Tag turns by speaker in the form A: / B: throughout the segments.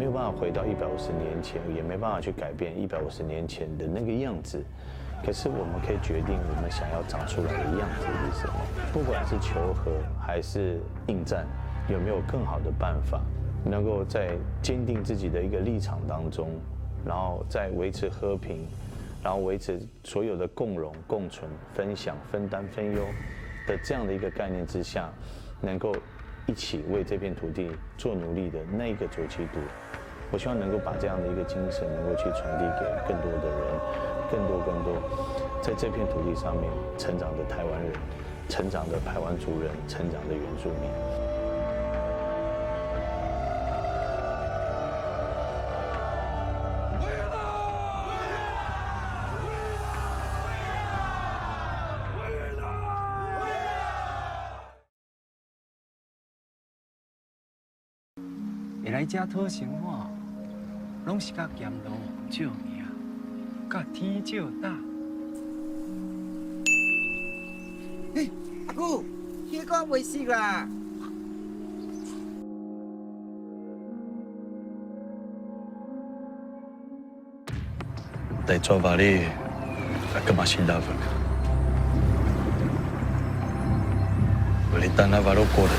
A: 有辦法回到一百五十年前，也沒辦法去改變一百五十年前的那個樣子。可是我們可以決定我們想要長出來的樣子是什麼。不管是求和還是應戰，有沒有更好的辦法，能夠在堅定自己的一個立場當中，然後再維持和平，然後維持所有的共榮、共存、分享、分擔、分憂的這樣的一個概念之下，能夠一起為這片土地做努力的那個卓杞篤，我希望能夠把這樣的一個精神能夠去傳遞給更多的人，更多更多在這片土地上面成長的台灣人、成長的排灣族人、成長的原住民。
B: 會來遮討生活，攏是佮鹹露照命，佮天照打。
C: 欸，阿姑，火鍋袂熟啦。
A: 在做法里，干嘛新大分？我哩等下把路过了。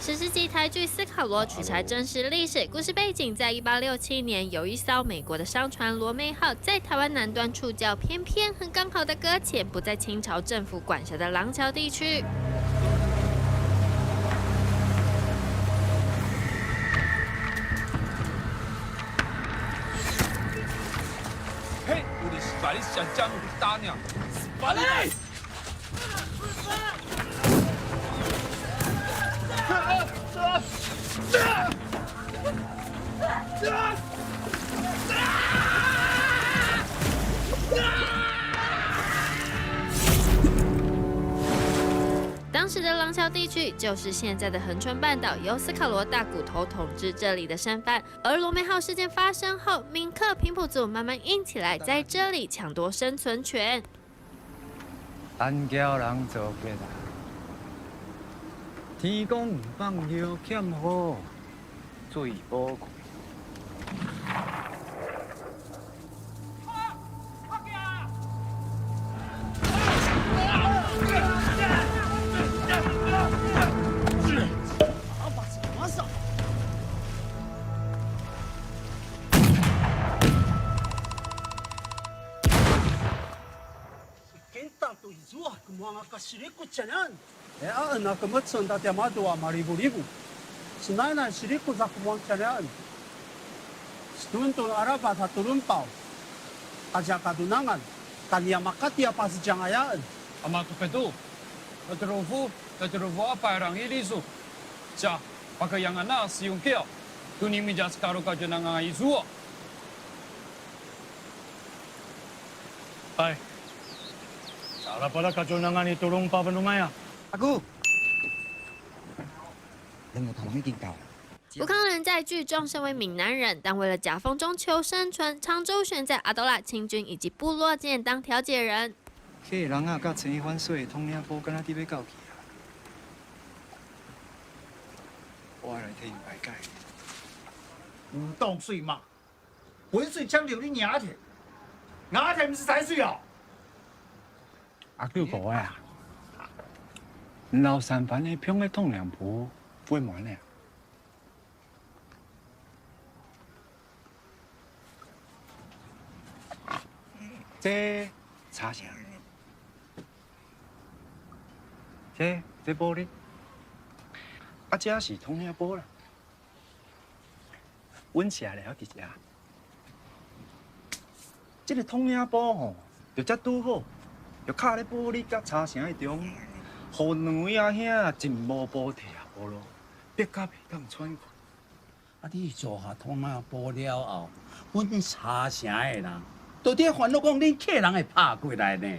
D: 史诗级台剧《斯卡罗》取材真实历史，故事背景在1867年，有一艘美国的商船“罗妹号”在台湾南端触礁，偏偏很刚好的搁浅，不在清朝政府管辖的廊桥地区。
E: 嘿，有的是把你想将打鸟，把你。
D: 当时的廊桥地区就是现在的恒春半岛，由斯卡罗大骨头统治这里的生番。而罗妹号事件发生后，闽客平埔族慢慢硬起来，在这里抢夺生存权。
B: 咱叫人做结啊，天公毋放尿，欠雨水无亏。
F: 阿姑，
C: 两个头已经到。
D: 吴康仁在剧中身为闽南人，但为了夹缝中求生存，常周旋在阿多拉清军以及部落间当调解人。
B: 客人啊，佮陈一番水统领部敢若伫欲到去啊，我来替𪜶排解。
F: 唔当水嘛，浑水枪流你牙铁，牙铁毋是财水哦。
B: 阿九哥啊，老三番的捧个统领部不满呢？这茶啥？这玻璃，啊，这是统领部啦。阮食了伫遮，这个统领部吼，就才拄好。就卡咧玻璃佮茶城的中，予两位阿兄一毛菩提也无路，逼甲袂当喘气。
G: 啊！你做下统领部了后，阮茶城的人到底烦恼讲恁客人会拍过来呢？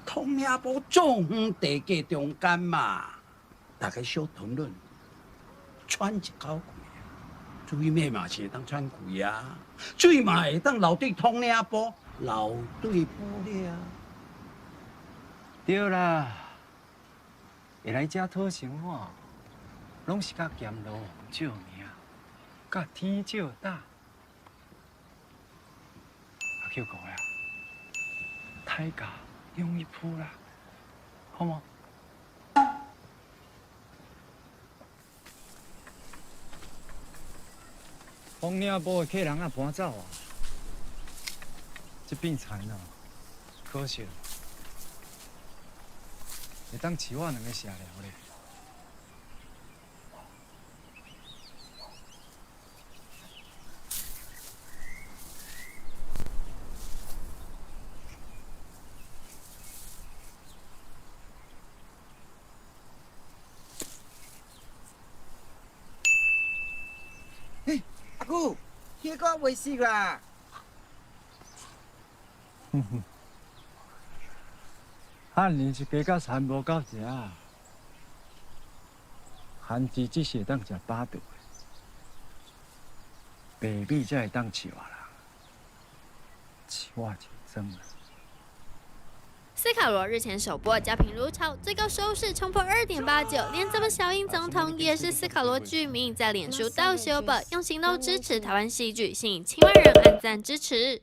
G: 统领部总远地界中间嘛，大家小讨论，喘一口气，水尾嘛是会当喘气啊，水嘛会当流对统领部，流对玻璃啊。
B: 对啦，会来遮讨生活，攏是佮咸露照命，佮天照打。阿 Q 哥呀，大家用一鋪啦，好無？風領埔的客人啊搬走啊，這變田哦，可惜，會當飼我兩个社寮咧。
C: 阿姑，彼个袂熟啦。
B: 哼哼，漢人是加甲田無夠食，番薯只是會當食飽肚的，白米才會當飼活人，飼活一庄啊。
D: 斯卡羅日前首播，佳評如潮，最高收視衝破2.89，連這麼小英總統也是斯卡羅劇迷，在臉書倒修吧，用行動支持台灣戲劇，吸引千萬人按讚支持。